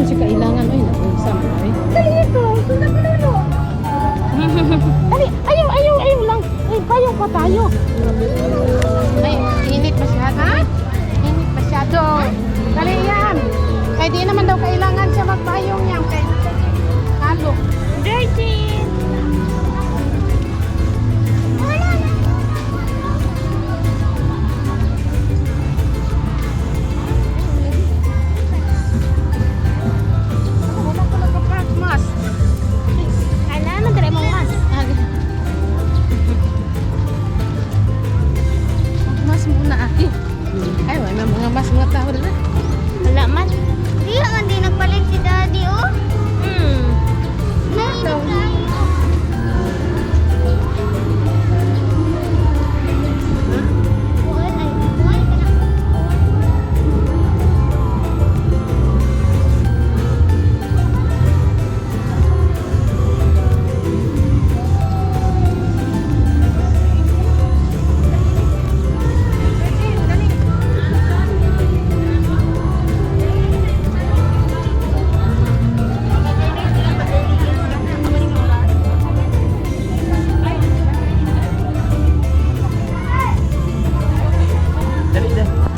siya kailangan. Ay, nagunsa mo ay. Dali ito. Sundan mo lolo. Dali, ayaw, ayaw, ayaw lang. Ay, payong pa tayo. Ay, init masyado. Ha? Init masyado. Dali yan. Kaya di naman daw kailangan siya magpayong yan. Kaya kalo. Dirty! Wala ko nagka-park mas. Kailangan dere mong mas. Mas muna ate. Ay, wala mga mas mga tao na. Wala man. Di man di nagpalit si Daddy oh. Naiinit kayo. Buwan ay buwan ka na.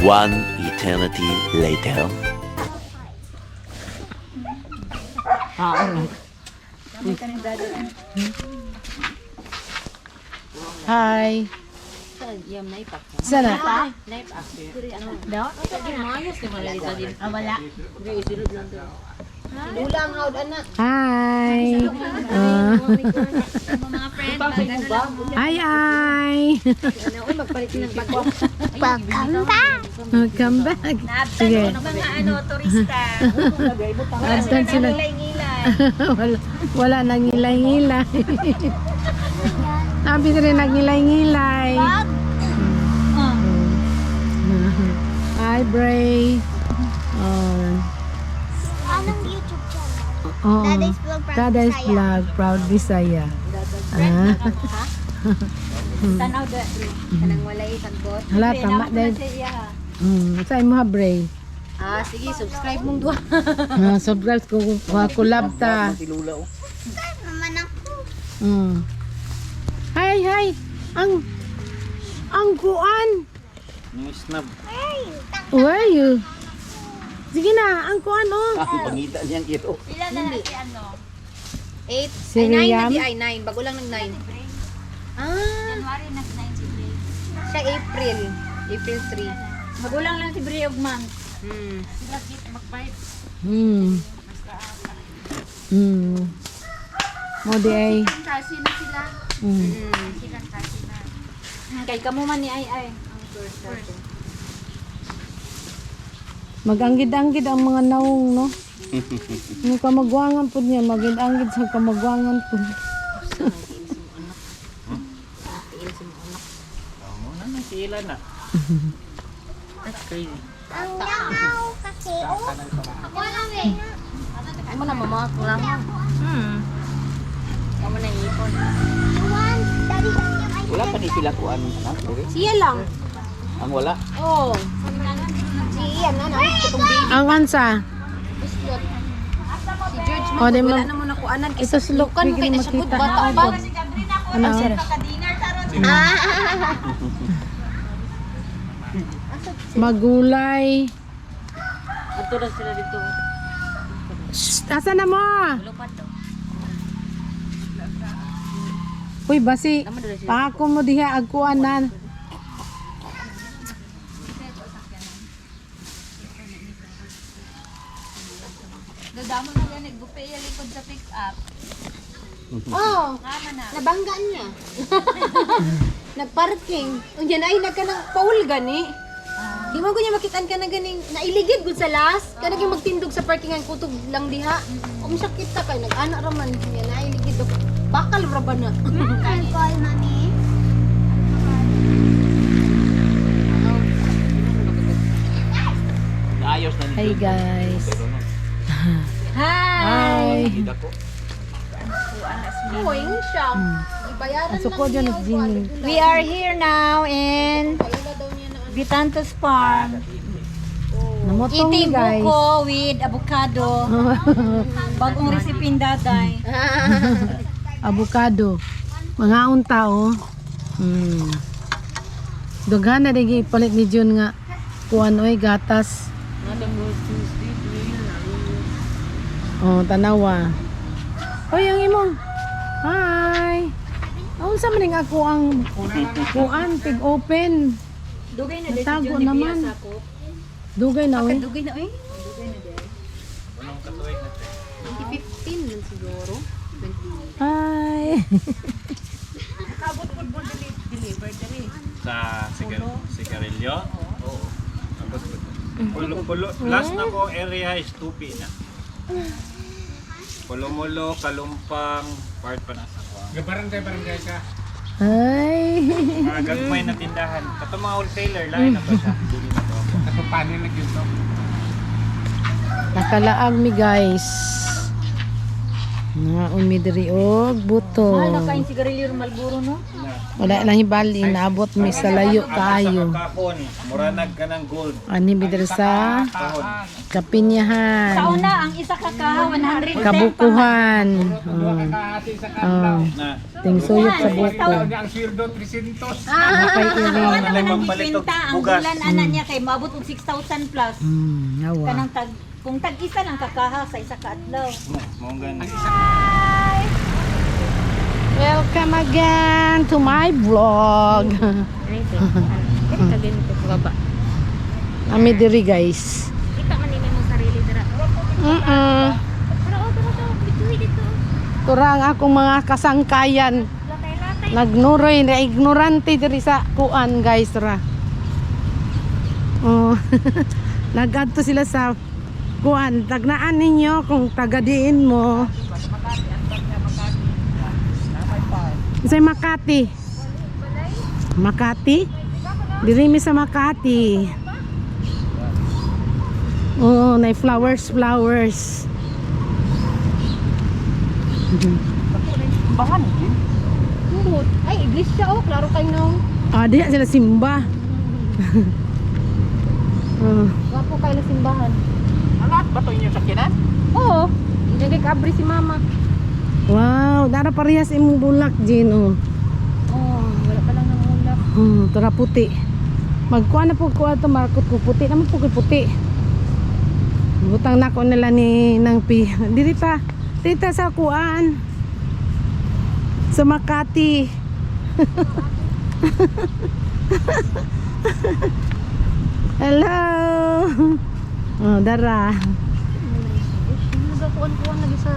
One eternity later. Ah, Hi. Sana. Hi. Ah. Hi, ay. Welcome back. Welcome back. Sige. Mga ano, turista. Absent sila. Wala, wala nang ngilay-ngilay. Sabi na rin nagngilay-ngilay. Hi, Bray. Oh. Anong YouTube channel? Oo. Daddy's Vlog, Proud Daddy's Bisaya. Vlog, Proud Bisaya. Ah. Tanaw da. Kanang walay sagbot. Hala, tama din. Sa imo ha, Bray? Ah, sige, subscribe mong duha. Ah, subscribe ko collab ta. Naman ako. Hi, hi. Ang kuan. Snap. Where are you? Sige na, ang kuan oh. Ang pangita niyang iro. Pila na si ano? 8. Si Ay, 9 na Riam. di ay 9. Bago lang nag 9. Ah. January nag 9 si Bray. Siya April. April 3. Magulang lang si Brie Ugman. Mo di ay. Kasi na sila. Kay kamo man ni Ay Ay. Ang first. Maganggid-anggid ang mga naong, no? Yung kamagwangan po niya, magid-anggid sa kamagwangan po. Sila na. That's crazy. Ang langaw kasi oh. Ako lang eh. Amo na mama ko lang. Amo na ipon. Iwan, Daddy, ay Wala pa ni sila kuan. Ha? Okay. Siya lang. Ang wala. Oh. Si Ian na na itong baby. Ang ansa. Si George O, di mo ma- wala na mo nakuanan Ito sa look, Lukan mo kay bigyan na siya good makita. bata pa. Ano? Magulay. Ato ra sila dito. Shh, asa na mo? Lupat to. Uy, basi. Paako mo diha agkuanan. Dadamo na gani gupe ya likod sa pick up. Oh. Tama na. Nabanggaan niya. Nagparking. Unya na ay nagka ng paul gani. Di mo ko niya makitaan ka na ganing nailigid gud sa last. Kana gyud magtindog sa parking ang kutog lang diha. Um siya kita kay nag-ana ra man niya nailigid. Bakal ra ba na? Alcohol, mami. Naayos na ni Hi guys. Pero na. Hi. Kita ko. Oh, ingon siya. Ibayaran Ang suko dyan lang at Jimmy. We are here now in Kaila daw niya na Vitantos Farm. Naman Motong ni Eating guys. buko with avocado. Bagong recipe daday. Avocado. Mga unta oh. Dughan na digi palit ni Jun nga kuan oy gatas. Oh, tanawa. Oy, ang imong. Hi. Unsa man ning ako ang kuan tig open. Dugay na Natago naman. Dugay na oy. Dugay na eh. 2015 man siguro. Hi. Sa sigarilyo? Oo. Pulo, pulo, last na ko area is Tupi na. Pulumulo, Kalumpang, part pa na sa kuha. Barangay-barangay ka. Hi. Mga gagmay na tindahan. Kato mga wholesaler, lain na ba siya? Dili na to ako. Katupanin na gyud to. Nakalaag mi guys. Nga umi diri og buto. Mahal na kain sigarilyo Malboro no? Wala lang hibali naabot mi sa layo kaayo. Sa kakon, muranag ka ng gold. Ani mi diri sa Kahon. Kapinyahan. Sa una, ang isa ka kaha, 110 Kabukuhan. Oh. Kaasi sa kadlaw. Oh. Na. Tingsuyot sa buko. Niya ang sweldo 300. Napay Ang iri. naman ang Magpalit og gikwenta, ang bugas. bulan ana niya kay maabot og 6,000 plus. Yawa. Kanang tag kung tag isa lang kakaha sa isa ka adlaw. Mo gani. Welcome again to my vlog. Ami diri guys. Kita man nimo imong sarili dira. Pero oh, tara to, dito dito. Tura ang akong mga kasangkayan. Latay-latay. Nagnuroy na ignorante diri sa kuan guys ra. Oh. Nagadto sila sa kuan. Tagnaan ninyo kung tagadiin mo. Sa Makati. Makati? Diri mi sa Makati. Oh, nay flowers, flowers. Ambot. Ay, iglesia oh, klaro kay no. Ah, diya sila simba. Oh. Gwapo kay na simbahan. Lahat ba ito inyong sakyanan? Oo. Hindi abri si mama. Wow, dara parehas imong bulak, Jin, oh. Oh, wala pa lang nangulak. Tara puti. Magkuha na po ko ato markot ko puti naman po ko'y puti. Butang na ko nila ni nang pi. Diri ta. Diri ta sa kuan. Sa Makati. Hello. Oh, dara. Nagakuan-kuan lagi sa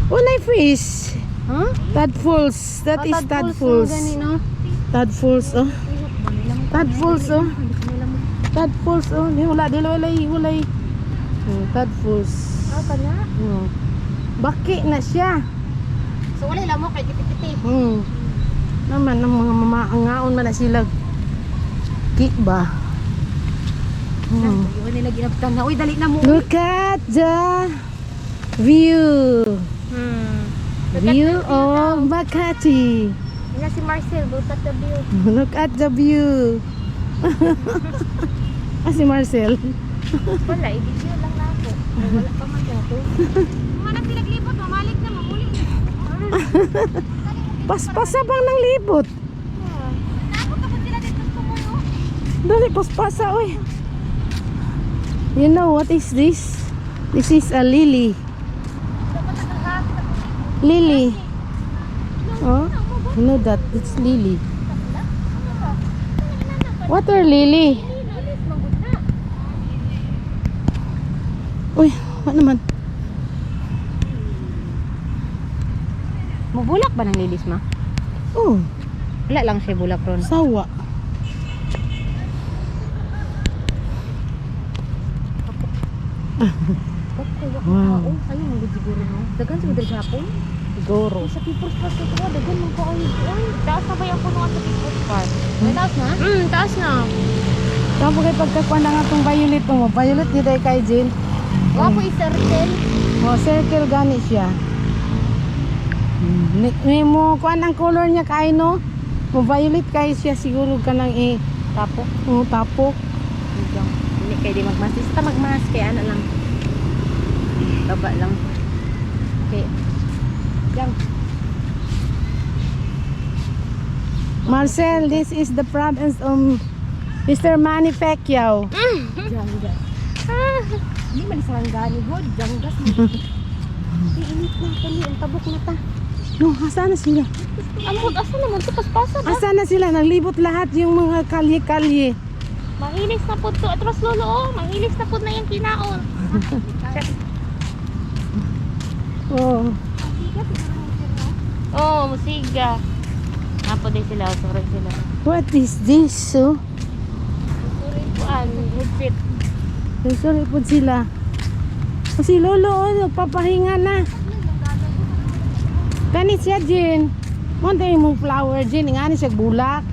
Unay fish. Huh? Tadpoles. That is tadpoles. tadpoles. Gani no. Tadpoles, oh. Tadpoles, oh. Tadpoles, oh. Di wala, di wala, wala. Tadpoles. Ah, kana. Baki na siya. So wala lang mo kay kiti-kiti. Naman ang mga mamaangaon man na sila. Ki ba? Iwan nila ginabtan na. Uy, dali na mo. Look at the view. View of Makati. Ina si Marcel, look at the view. Look at the view. Ah, si Marcel. Wala, i-video lang na ako. Wala pa man dato. Manang pinaglibot, mamalik na mamuli. Paspasa bang ng libot? Naabot ako sila dito sa tumulo. Dali, paspasa, oy. You know what is this? This is a lily. Lily. Oh, you know that? It's lily. Water lily. Uy, what naman? Mubulak ba ng lilis ma? Oh, Wala lang siya bulak ron. sawa. Wow. Ayun, mga siguro no. Dagan siguro diri sa hapon. Siguro. Sa People's Park ito ka, dagan man ko ay. Uy, Taas na ba yung punuan sa People's Park? Taas na? Taas na. Tapos kay pagkakuan na nga itong violet mo. Violet di day kay Jane. Wapo i-circle. Oh, circle gani siya. Ni mo kuan ang color niya kay no. Mo violet kay siya siguro kanang i Tapok. oh, tapok. Bigang. Dili kay di magmask. Di ta magmask kay ana lang. Baba lang. Okay. Yang. Marcel, this is the province of Mr. Manny Pacquiao. Janggas. Hindi man sarangani god, janggas. Ay, init na kali, ang tabok na ta. No, asa na sila? Amot asa naman to paspasa ba? Asa na sila? Naglibot lahat yung mga kalye-kalye. Mahilis na pud to atras lolo oh, mahilis na pud na yung kinaon. Oh. Oh, musiga. Apo din sila, sorry sila. What is this? Oh? Sorry kuan, headset. Sorry po sila. O, si Lolo, oh, nagpapahinga na. Kani siya, Jin. Monte mong flower, Jin. Nga ni siya bulak.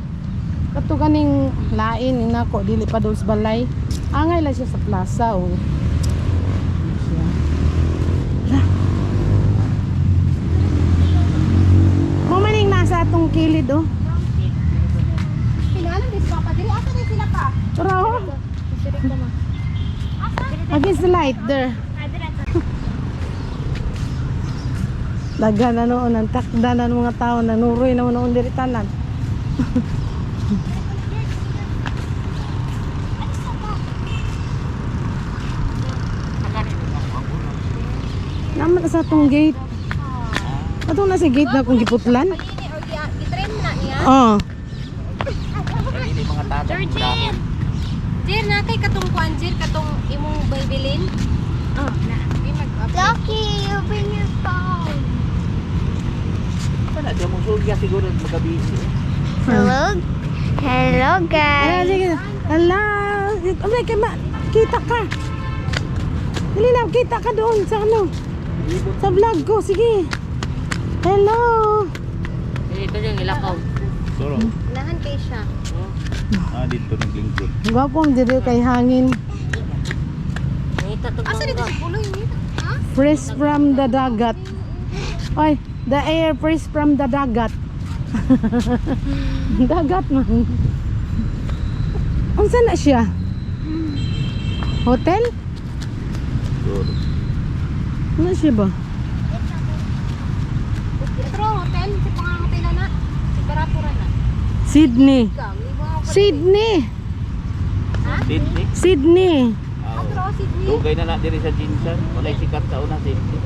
Kato kaning lain, inako, dili pa doon sa balay. Angay lang siya sa plaza, oh. Ano siya? Lah. Mo maning nasa atong kilid, oh. Pinalan din papa diri asa na sila pa? Tara, oh. Against the light, there. Daghan na noon, ang takda na ng mga tao, nanuroy na noon diri tanan. Naman sa atong gate. Atong nasa gate na kung giputlan. Palini or gi-trim na niya. Oh. Kanili mga tatay. Georgine! Jir, na kay katong kuan Jir, katong imong bibilin. Oh, na. Di mag Lucky, you bring your phone. Wala, di mo sulya siguro magabisi. Hello? Hello, Ayan, guys. sige. Ala, abay, kay ma, kita ka. Dali na, kita ka doon sa ano. Sa vlog ko, sige. Hello. Dito yung ilakaw. Suro. Nahan kay siya. Ah, dito naglingkod. Gwapo ang diri kay hangin. Nita to. Asa dito si Puloy ni? Ha? Fresh from the dagat. Oy, the air fresh from the dagat. Dagat man. Unsa na siya? Hotel? Suro. Ano siya ba? Pero hotel, si pangangatay na na. Si Barapura na. Sydney. Ikaw, libo ako. Sydney. Sydney. Sydney. Atro, Sydney. Dugay na na diri sa Jinsan. Walay sikat sa una Sydney.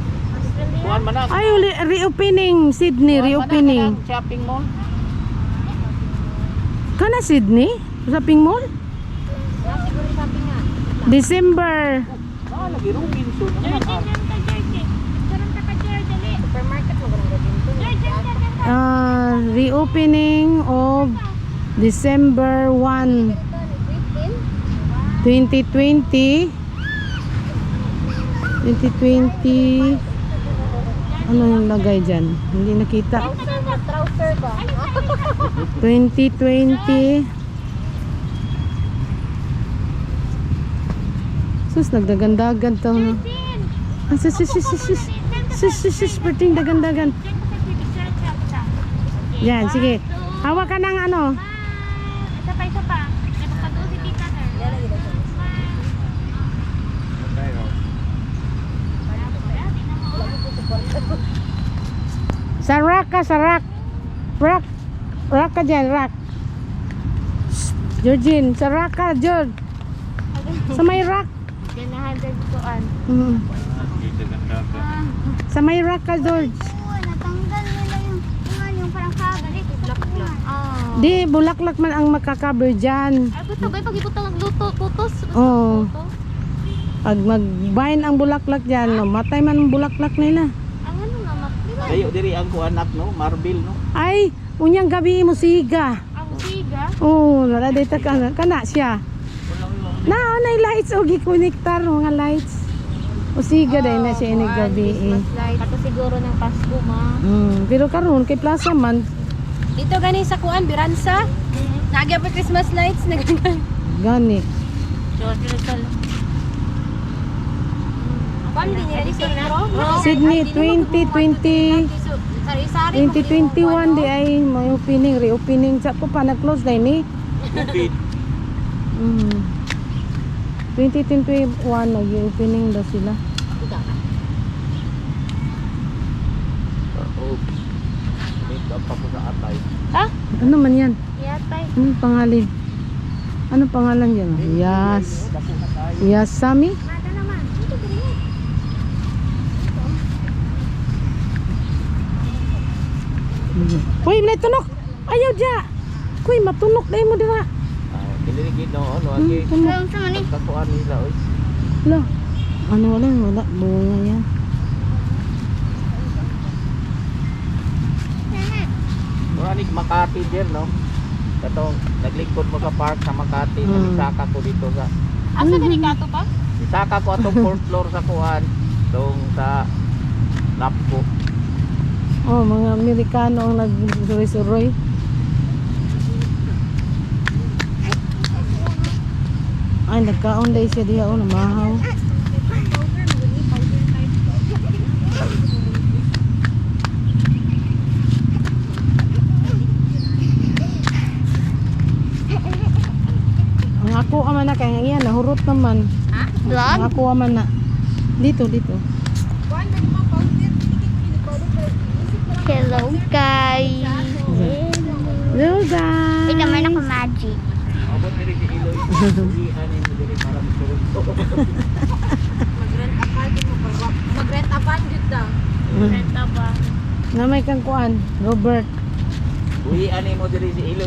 Kuan man na. Ay, uli, reopening. Sydney, Kuan man na reopening. kanang Shopping mall. Kana Sydney? Shopping mall? Ah, siguro shopping nga. December. Ah, lagi Robinson. Ano Georgine, ka Georgine. Picturean ka ka George, dali. Supermarket mo ganun gabi to. Georgine, ka ka. Reopening of December 1, 2020. 2020. Ano yung lagay dyan? Hindi nakita. Trouser ba? 2020. Sus, nagdagandagan to. No? Ah, sus, sus, sus, sus, sus. Sus, sus, sus, perting dagandagan. Yan, sige. Hawak ka ng ano. Isa pa, isa pa. May pagpatuo si tita na. Sa rock ka, sa rock. Rock. Rock ka dyan, rock. Shh, Georgine, sa rock ka, George. Sa may rock. Ganahan dyan kuan. Dito dagat. Sa may rock ka, George. Oo, natanggal nila yung parang cover. Ah. Di, bulaklak man ang makakaber dyan. Ay, gusto ba? Pag ibutang ang luto, putos. Gusto Oo. luto. Pag mag-bind ang bulaklak dyan, no, matay man ang bulaklak nila. Ang ano nga, Layo diri ang kuan anak no, marble no. Ay, unyang gabi mo siga. ang siga. Oo, oh, wala dito ka kana siya. Na, oh, na lights o gikonektar mga lights. O siga dahil na siya inig gabi. Eh. Kato siguro ng Pasko, ma. Pero karon kay plaza man Dito gani sa kuan, Biransa. Nagya pa Christmas lights na ganyan. gani. George Rizal. Kuan din nila dito bro. Sydney 2020 Sari-sari. 2021 di ay may opening reopening sa ko pa nag-close dai ni. Bukid. 2021 nag-opening daw sila. Oo. Make up pa po sa atay. Ano man yan? Yatay. Anong pangalan? Anong pangalan yan? Yes. Yasami? Mata naman. Uy, may tunok! Ayaw dya! Kuy, matunok dahil mo dira. Ah, kiniligid no, ano, agi. Tunok. Sa man eh. Pagkakuan nila, oy. Wala. Ano wala? Wala. Bunga yan. Mura ni Makati din, no? Katong naglingkod mo sa park sa Makati, nisaka ko dito sa Asa gani kato pa? Nisaka ko atong fourth floor sa kuan, tong sa Napco. Oh, mga Amerikano ang nagsuroy-suroy. Ay, nagkaon dahil siya diha. Oh, namahaw. Ang ako ama na kaya nga yan, nahurot naman. Vlog? Ang ako ama na. Dito, dito. Hello guys. Hello guys! Wait, naman ako magic. Abot diri si Iloy. Uwian ni diri para mosurog. Mag-rent a car gid mo mag-rent a van gid ta. Renta ba? Na may kang kuan, Robert. Uwian ni mo diri si Iloy.